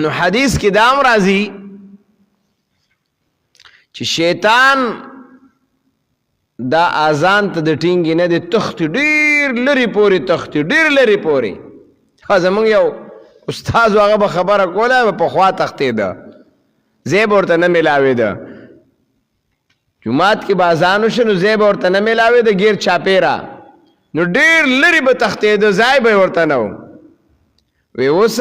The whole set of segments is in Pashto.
نو حدیث کې دام راځي چې شیطان دا اذان ته د ټینګې نه دی تختی، ډیر لرې پورې تختی، ډیر لرې پورې. زمونږ یو استاد هغه به خبره کوله، به پخوا تښتېده، ځای به ورته نه میلاوېده. جومات کې به اذان وشو نو ځای به ورته نه میلاوېده، ګیر چاپېره، نو ډیر لرې به تښتېده، ځای به یې ورته نه و. وی اوس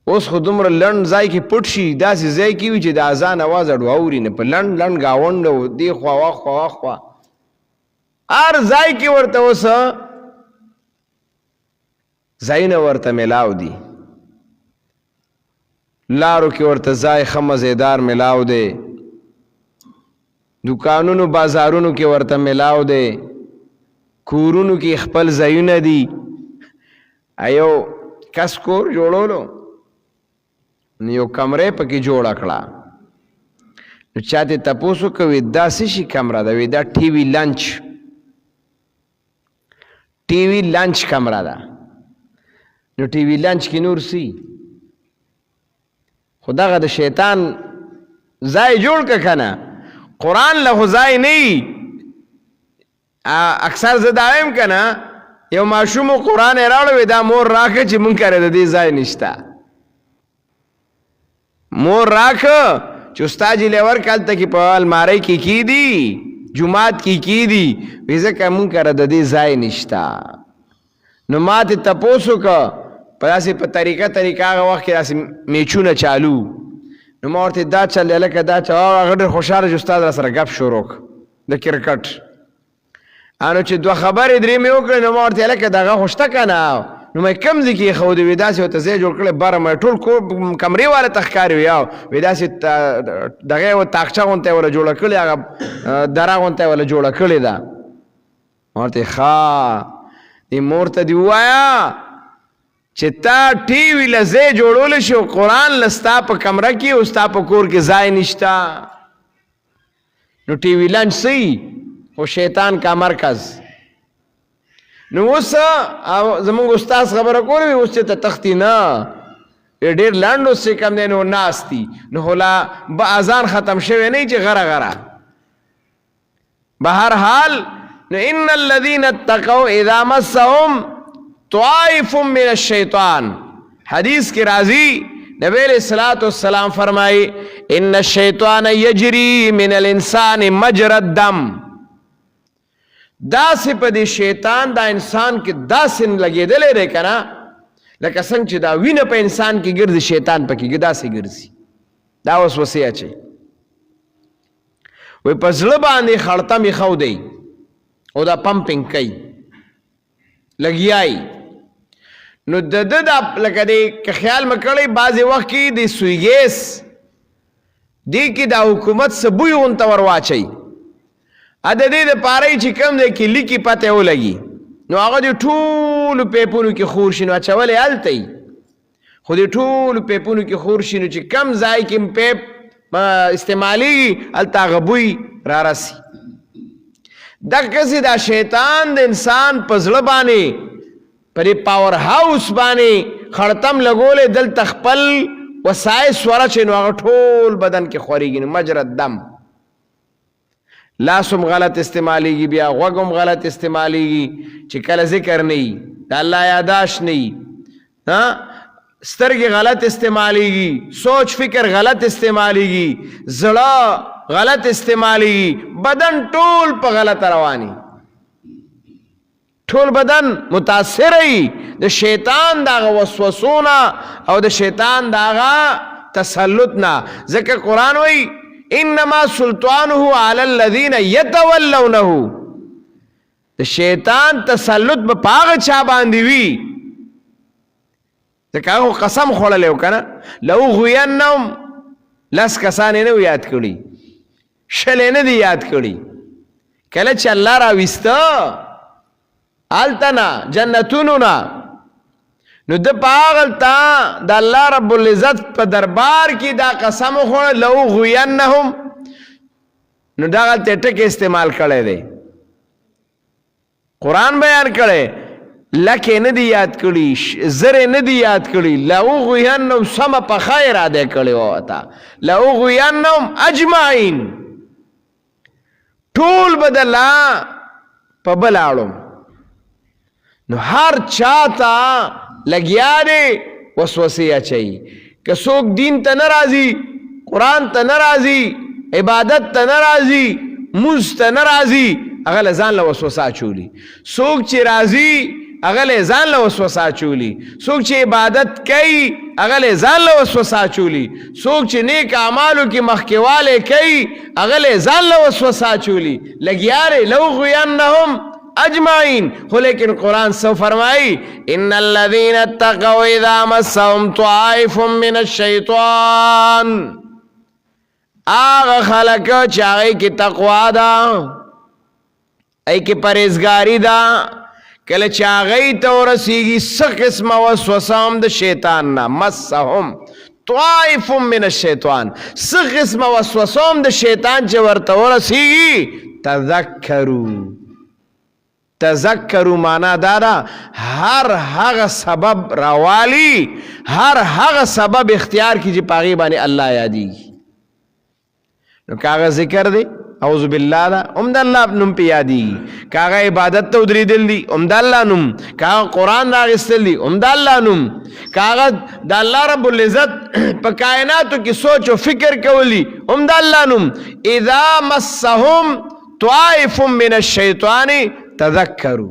اوس خو دومره لنډ ځای کې پټ شي، داسې ځای کې وي چې د اذان اواز اډو اوري نه، په لنډ لنډ ګاونډ او دې خوا واخوا واخوا هر ځای کې ورته اوس ځایونه ورته ملاو دي. لارو کې ورته ځای ښه مزیدار ملاو دی، دوکانونو بازارونو کې ورته ملاو دی، کورونو کې خپل ځایونه دي. ایو کس کور جوړولو نو یو کمره پکې جوړه کړه، نو چاته تپوسو کوي دا څه شي کمره ده؟ وی دا ټي وي لنچ، ټي وي لنچ کمره ده. نو ټي وي لنچ کې نور سی خو دغه د شیطان ځای جوړ که کنه، قرآن له خو ځای نه. اکثر زه دا وایم که نه، یو ماشوم قرآن یې راوړی، وی دا مور راکړه چې مونږ کره د دې ځای نشته، مور راکړه چې استاد یې له ورکړه، هلته کې په المارۍ کې کیدي، جومات کې کیدي، وی ځکه مونږ کره د دې ځای نشته. نو ما ته تپوس وکړه په داسې په طریقه طریقه، هغه وخت کې داسې میچونه چالو، نو ما ورته دا چل دی لکه دا چل. هغه ډېر خوشحاله چې استاد را سره ګپ شروع کړ د کرکټ. انو چې دوه خبرې درې مې وکړې، نو ما ورته لکه دغه خو شته که نه، نو مې کوم ځای کې ایښودې؟ وي داسې ورته ځای جوړ کړی بره، مې ټول کور کمرې والا ته ښکاري. وي او وي داسې دغه یوه تاقچه غونته یې وله جوړه کړې، هغه دره غونته یې وله جوړه کړې ده. ورته ښه دې مور ته دې ووایه چې تا ټي وي له ځای جوړولی شي او قرآن له ستا په کمره کې او ستا په کور کې ځای نشته. نو ټي وي لنچ سی خو شیطان کا مرکز. نو اوس زمونږ استاد خبره کوله، وي اوس چې ته تختی نه، ډېر لنډ اوس چې کوم دی نو ناست دي، نو خو لا به اذان ختم شوی نه چې غره غره. بهر حال نو ان الذين اتقوا اذا مسهم طائف من الشیطان، حدیث کې راځي نبی علیہ الصلوۃ والسلام فرمایي ان الشیطان یجری من الانسان مجرى الدم. داسې په دې شیطان دا انسان کې داسې لګېدلی دی که نه، لکه څنګه چې دا وینه په انسان کې ګرځي، شیطان پکې داسې ګرځي، دا وسوسې اچوي. وی په زړه باندې خړته می خو دی او دا پمپینګ کوي لګیای. نو د د دا لکه دی که خیال مکړی بعضې وخت کې د سوی ګیس دی کې دا حکومت څه بوی غونته ور واچوي، ا د دې دپاره چې کوم ځای کې لیکي پته ولګي، نو هغه د ټولو پیپونو کې خور شي، نو اچولی هلته یي، خو دې ټولو پیپونو کې خور شي، نو چې کم ځای کې پیپ استعمالیږي هلته هغه بوی را رسي. دقسې دا شیطان د انسان په زړه باندې په دې پاور هاوس باندې خړتم لګولی، دلته خپل وسایس ورچوي، نو هغه ټول بدن کې خورېږي، نو مجرد دم. لاس هم غلط استعمالیږي، بیا غوږ هم غلط استعمالیږي چې کله ذکر نه وي، د الله یاداش نه وي، ها سترګې غلط استعمالیږي، سوچ فکر غلط استعمالیږي، زړه غلط استعمالیږي، بدن ټول په غلط رواني، ټول بدن متاثر وي د شیطان د هغه وسوسو نه او د شیطان د هغه تسلط نه. ځکه قرآن وایي انما سلطانه علی الذین یتولونه، د شیطان تسلط به په هغه چا باندې وي، ځکه هغه قسم خوړلی و که نه، لاغوینهم، لس کسان یې نه وو یاد کړي، 20 یې نه دي یاد کړي. کله چې الله راویسته هلته نه جنتونو نه، نو ده په هغلته د الله رب العزت په دربار کې دا قسم وخوړه لاغوینهم، نو دغلته ټکی استعمال کړی دی، قرآن بیان کړی. لکه نه دی یاد کړي، زره نه دی یاد کړي، لاغوینهم سم په خیر ادا کړي وتا، لاغوینهم اجمعین، ټول بدلا په بلاړم. نو هر چاته لګیا دی وسوسې اچي. که څوک دین ته نه راځي، قرآن ته نه راځي، عبادت ته نه راځي، مونځ ته نه راځي، هغه له ځان له وسوسه اچولي. څوک چې راځي هغه له ځان له وسوسه اچولي. څوک چې عبادت کوي هغه له ځان له وسوسه اچولي. څوک چې نیک اعمالو کې مخکېوالی کوي هغه له ځان له وسوسه اچولي. لګیا دی لأغوینهم اجمعین. خو لیکن قرآن سو فرمائی، ان الذین اتقوا اذا مسهم طائف من الشیطان، هغه خلک چې هغې کې تقوا ده، ای کې پرهېزګاري ده، کله چې هغې ته ورسېږي څه قسمه وسوسه هم د شیطان نه، مسهم طائف من الشیطان، څه قسمه وسوسه هم د شیطان چې ورته ورسېږي، تذکرو. تذکرو معنا دا ده هر هغه سبب راوالی، هر هغه سبب اختیار کی چې پاغي باندې الله یادېږي. نو کاغه ذکر دی، اعوذ بالله دا هم د الله نوم په یادېږي، کاغه عبادت ته ودرېدل دي هم د الله نوم، کاغه قرآن راغستل دي هم د الله نوم، کاغه د الله رب العزت په کائناتو کې سوچ او فکر کول دي هم د الله نوم. اذا مسهم طائف من الشیطان تذکروا.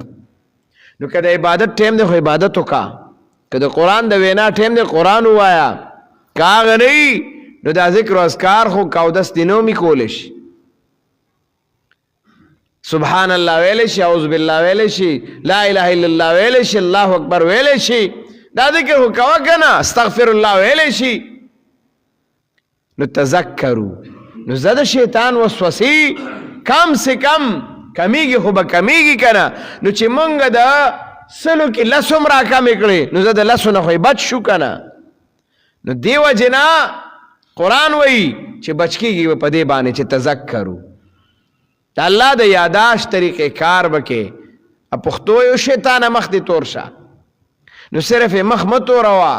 نو که د عبادت ټیم دی خو عبادت وکا، که د قرآن د وینا ټیم دی قرآن ووایا، که هغه نه وي نو دا ذکر او اذکار خو کاودس دی نو می کولی شي. سبحان الله ویلی شي، اعوذ بالله ویلی شي، لا اله الا الله ویلی شي، الله اکبر ویلی شي، دا ذکر خو کوه که نه، استغفر الله ویلی شي. نو تذکرو، نو زه د شیطان وسوسې کم سه کم کمیږي خو به کمیږي که نه. نو چې مونږ د سلو کې لس هم راکمې کړې نو زه د لسو نه خو یې بچ شو که نه. نو دې وجې نه قرآن وایي چې بچ کېږي به په دې باندې چې تذکرو، د الله د یاداشت طریقې کار به کې. پښتو یو شیطانه مخ دې تور شه، نو صرف یې مخ مه توروه،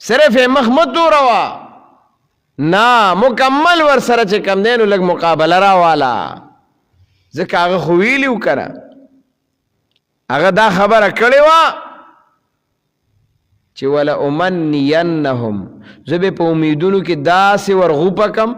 صرف یې مخ مه توروه، نه مکمل ورسره چې کم دی نو لږ مقابله راواله، ځکه هغه خو ویلي و که نه، هغه دا خبره کړې وه چې ولأمنینهم، زه به په امیدونو کې داسې ورغوپه کم،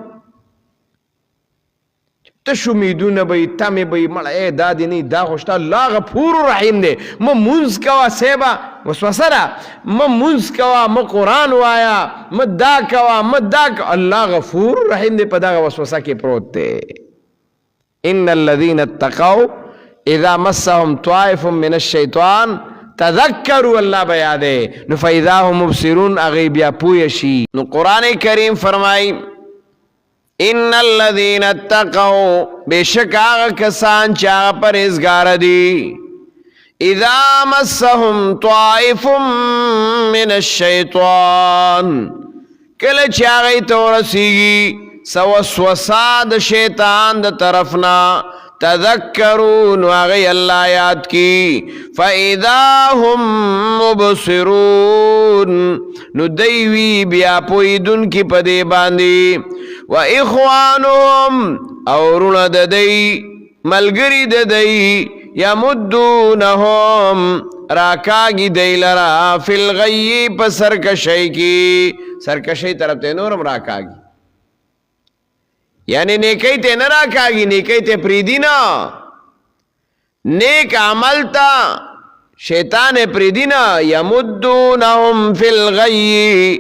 تش امیدونه به یې، تمې به یې، مړه ای دا دې نه، دا خو شته، الله غفور رحیم دی، مه مونځ کوه صاحبه، وسوسه ده، مه مونځ کوه، مه قرآن وایه، مه دا کوه، مه دا کوه، الله غفور رحیم دی، په دغه وسوسه کې پروت دی. ان الذين اتقوا اذا مسهم طائف من الشیطان تذکروا، الله به یادې، نو فاذا هم مبصرون، هغوی بیا پوه شي. نو قرآن کریم فرمایي ان الذين اتقوا، بشک هغه کسان چې هغه پرهېزګاره دي، اذا مسهم طائف من الشیطان، کله چې هغوی ته ورسېږي څه وسوسه د شیطان د طرف نه، تذکروا، نو هغوی الله یاد کی، فاذا هم مبصرون، نو دی وي بیا پوهېدونکي په دې باندې. و اخوانهم، او وروڼه د دی، ملګري د دی، یمدونهم، راکاږي دی لره، فی الغی، په سرکشۍ کې، سرکشۍ طرف ته نورم راکاږي، یعنی نیکۍ ته نه راکاږي، نیکۍ ته پرېږدي نه، نیک عمل ته شیطان یې پرېږدي نه. یمدونهم فی الغی،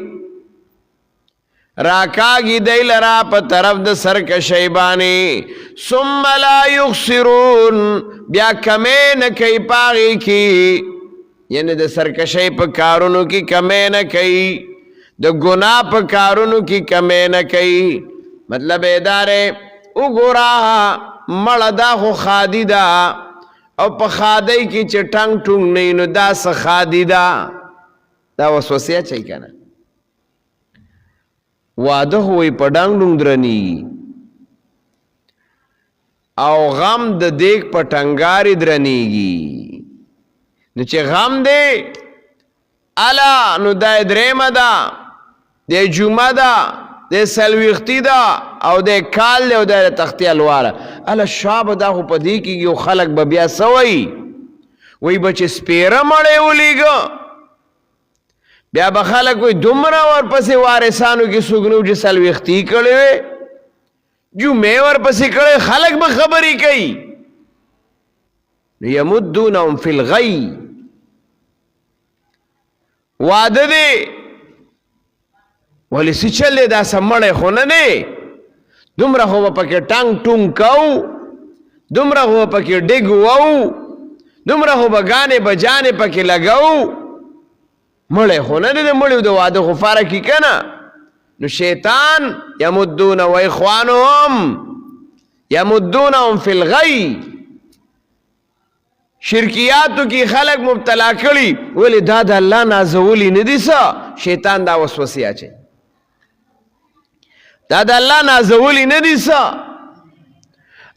راکاږي دی لره په طرف د سرکشۍ باندې. ثم لا یخسرون، بیا کمی نه کوي په هغې کې، یعنی د سرکشۍ په کارونو کې کمی نه کوي، د ګناه په کارونو کې کمی نه کوي. مطلب یې دا دی، وګوره مړه دا خو ښادي ده، او په ښادۍ کې چې ټنګ ټونګ نه وي نو دا څه ښادي ده؟ دا وسوسې اچوي که نه. واده خو وایي په ډنګ ډونګ درنېږي، او غم د دیګ په ټنګاري درنیږي. نو چې غم دی الا نو دا درېمه ده، د جمعه ده، د څلوېښتي ده او د کال دی او د تختې الواره. الا شابه دا خو په دې کېږي او خلک به بیا څه وایي؟ وایي به چې سپېره مړی ولیږه، بیا به خلک وایي دومره ورپسې وارثانو کې څوک نه و چې څلوېښتي کړې وي، جمعې ورپسې کړې، خلک به خبرې کوي. نو یمدونهم فی الغی، واده دی ولې څه چل دی، دا سمړی خو نه دی، دومره خو به پکې ټنګ ټونګ کو، دومره خو به پکې ډیګ وو، دومره خو به ګانې بجانې پکې لګو، مړی خو نه دی، د مړیو د واده خو فرق یې که نه. نو شیطان یمدون و اخوانهم یمدونهم فی الغی، شرکیاتو کې خلک مبتلا کړي. ولې دا د الله نازولي نه دي څه؟ شیطان دا وسوسې اچوي، دا د الله نازولي نه دي څه،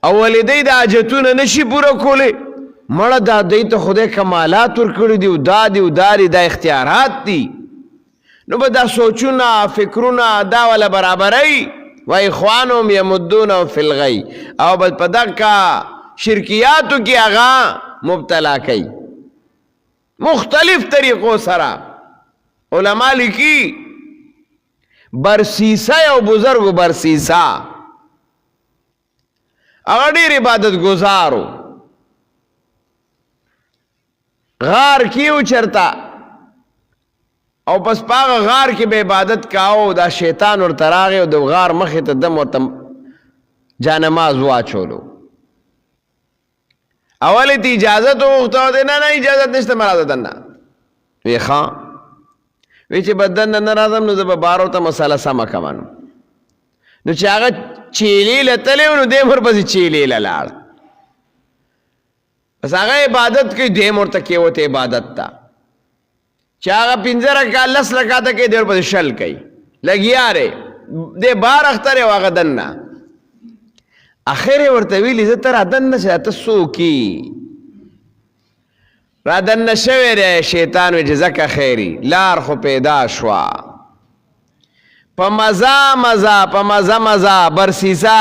او ولې دی د حاجتونه نشي پوره کولی؟ مړه دا دی ته خدای کمالات ورکړي دي او دا دي او دا دي، دا اختیارات دي. نو به دا سوچونه فکرونه دا وله برابروي. و اخوانهم یمدونهم فی الغی، او بس په دغه شرکیاتو کې هغه مبتلا کوي مختلف طریقو سره. علما لیکي برسیسه یو بزرګ برسیسه هغه ډیر عبادت گزارو، غار کیو چرتا او پس پاغه غار کې به عبادت کاو، دا شیطان ورته راغی او د غار مخې ته دم ورته جانماز واچولو. اول ته اجازه ته وغوښته، دی نه نه اجازه نشته، مه راځه دننه. وی ښه، وی چې به دننه نه راځم نو زه به بار ورته مسله سمه کړم. نو چې هغه چیلې له تللی و نو دی هم ورپسې چیلې له لاړ. بس هغه عبادت کوي، دی هم ورته کېوتی عبادت ته. چې هغه پنځه رکعه لس رکعته کوي، دی ورپسې شل کوي، لګیا دی، دی بار اخته دی او هغه دننه. اخر یې ورته ویلي زه ته را دننه شه، ته څوک یې؟ را دننه شوی دی. شیطان وی چې ځکه خیري لار خو پیدا شوه، په مزه مزه په مزه مزه برسیسه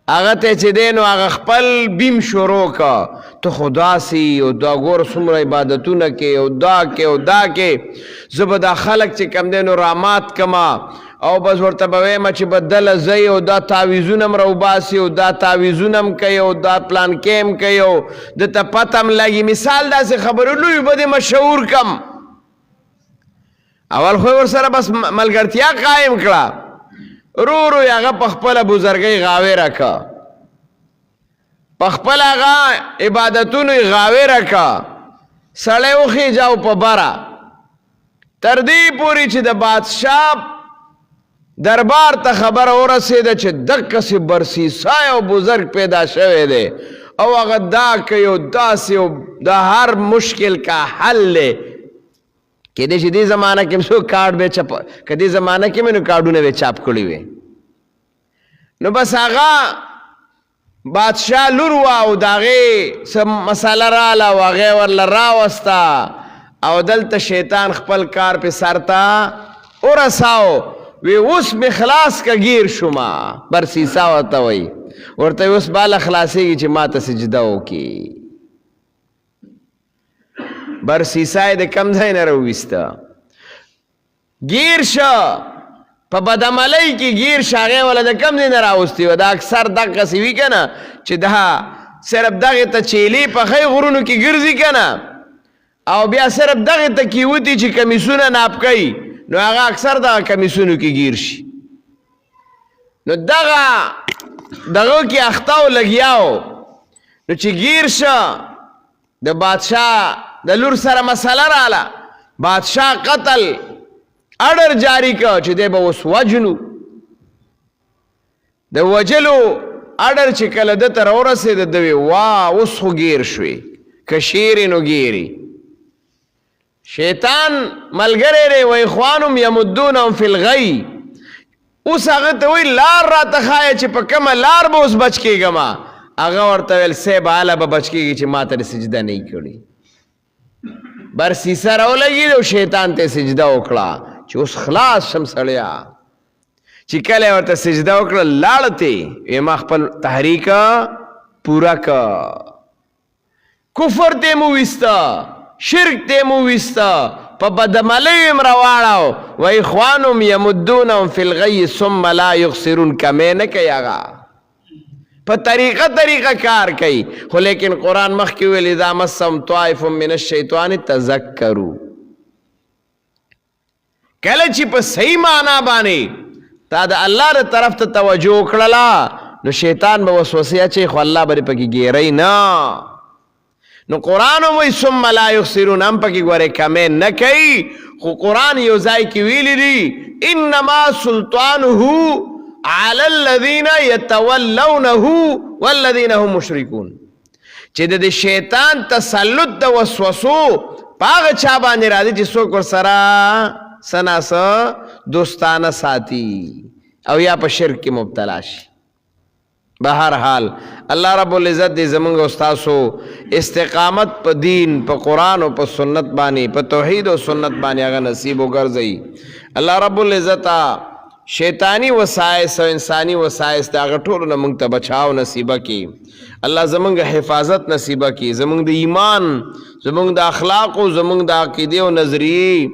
هغه ته چې دی نو هغه خپل بیم شروع که، ته خو داسې او دا ګوره څومره عبادتونه کې او دا کې او دا کې، زه به دا خلک چې کوم دی نو رامات کما او بس ورته به وایم چې بدله ځئ او دا تعویذونه هم راوباسي او دا تعویذونه هم کوي او دا پلان کې هم کوي او ده ته پته هم لګي. مثال داسې خبرې لوی به دې مشهور کم. اول خو ورسره بس ملګرتیا قایم کړه، رو رو یې هغه په خپله بزرګۍ غاوېره که، په خپل هغه عبادتونو یې غاوېره که، سړی وخېجاو په بره، تر دې پورې چې د بادشاه دربار ته خبره ورسېده چې دقسې برسیسا یو بزرګ پیدا شوی دی او هغه دا کوي او داسې او د هر مشکل کا حل دی. کېدای شي دې زمانه کې څوک کارډ به چپ که دې زمانه کې مې نو کارډونه به چاپ کړي وي. نو بس هغه بادشاه لور وه او د هغې څه مسله راله او هغې ورله راوسته او دلته شیطان خپل کار پې سرته ورساو. وی اوس مې خلاص که ګیر شومه، برسیسا ورته وایي، ورته اوس باله خلاصېږي چې ما ته سجده وکړي. برسیسا یې د کم ځای نه راوویسته، ګیر شه په بدعملۍ کې ګیر شه، هغې وله د کم ځای نه راوستي وه. دا اکثر دقسې وي که نه چې دا صرف دغې ته چیلې په ښۍ غرونو کې ګرځي که نه، او بیا صرف دغې ته کېوتي چې کمیسونه ناپ کوي، نو هغه اکثر دغه کمیسونو کې ګیر شي. نو دغه دغه کې اخته او لګیا و، نو چې ګیر شه د بادشاه د لور سره مسله راله، بادشاه قتل اډر جاری که چې دی به اوس وجنو. د وجلو اډر چې کله ده ته راورسېده، ده وی وا اوس خو ګیر شوې، که شیرې نو ګیرې. شیطان ملګری دی، و اخوانهم یمدونهم فی الغی. اوس هغه ته وایي لار راته ښایه چې په کومه لار به اوس بچ کېږم. هغه ورته ویل صیب هله به بچ کېږي چې ما ته سجده نه کړي. بر سیسه راولګېد او شیطان ته سجده وکړه چې اوس خلاص شم سړیا. چې کله ورته سجده وکړه لاړ ته وی ما خپل تحریک پوره که. کفر ته مو وسته، شرک ته مو وسته، په بدعملۍ هم راواړاو. و اخوانهم یمدونهم فی الغی ثم لا یقصرون، کمی نه کوي هغه په طریقه طریقه کار کوي. خو لیکن قرآن مخکې ویل اذا مسهم طائف من الشیطان تذکروا. کله چې په صحیح معنا باندې تا د الله د طرف ته توجه وکړله نو شیطان به وسوسې اچوي، خو الله به دې پکې ګیری نه. نو قرآن هم وایي ثم لا یخسرون، هم پکې ګورې کمی نه کوي. خو قرآن یو ځای کې ویلي دي انما سلطانه علی الذین یتولونه والذین هم مشرکون، چې د شیطان تسلط د وسوسو په هغه چا باندې راځي چې څوک ورسره څه ناڅه دوستانه ساتي او یا په شرک کې مبتلا شي. بهر حال الله رب العزت دې زمونږ او ستاسو استقامت په دین، په قرآن او په سنت باندې، په توحید او سنت باندې هغه نصیب وګرځي. الله رب العزت شیطانی وسایس او انسانی وسایس د هغه ټولو نه مونږ ته بچاو نصیبه کړي. الله زمونږ حفاظت نصیبه کړي، زمونږ د ایمان، زمونږ د اخلاقو، زمونږ د عقیدې او نظریې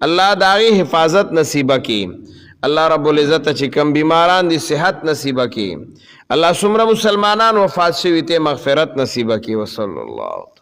الله د هغې حفاظت نصیبه کړي. الله رب العزت چې کم بیماران دي صحت نصیبه کړي. الله څومره مسلمانان وفات شوي ته مغفرت نصیبه کړي. وصلی الله.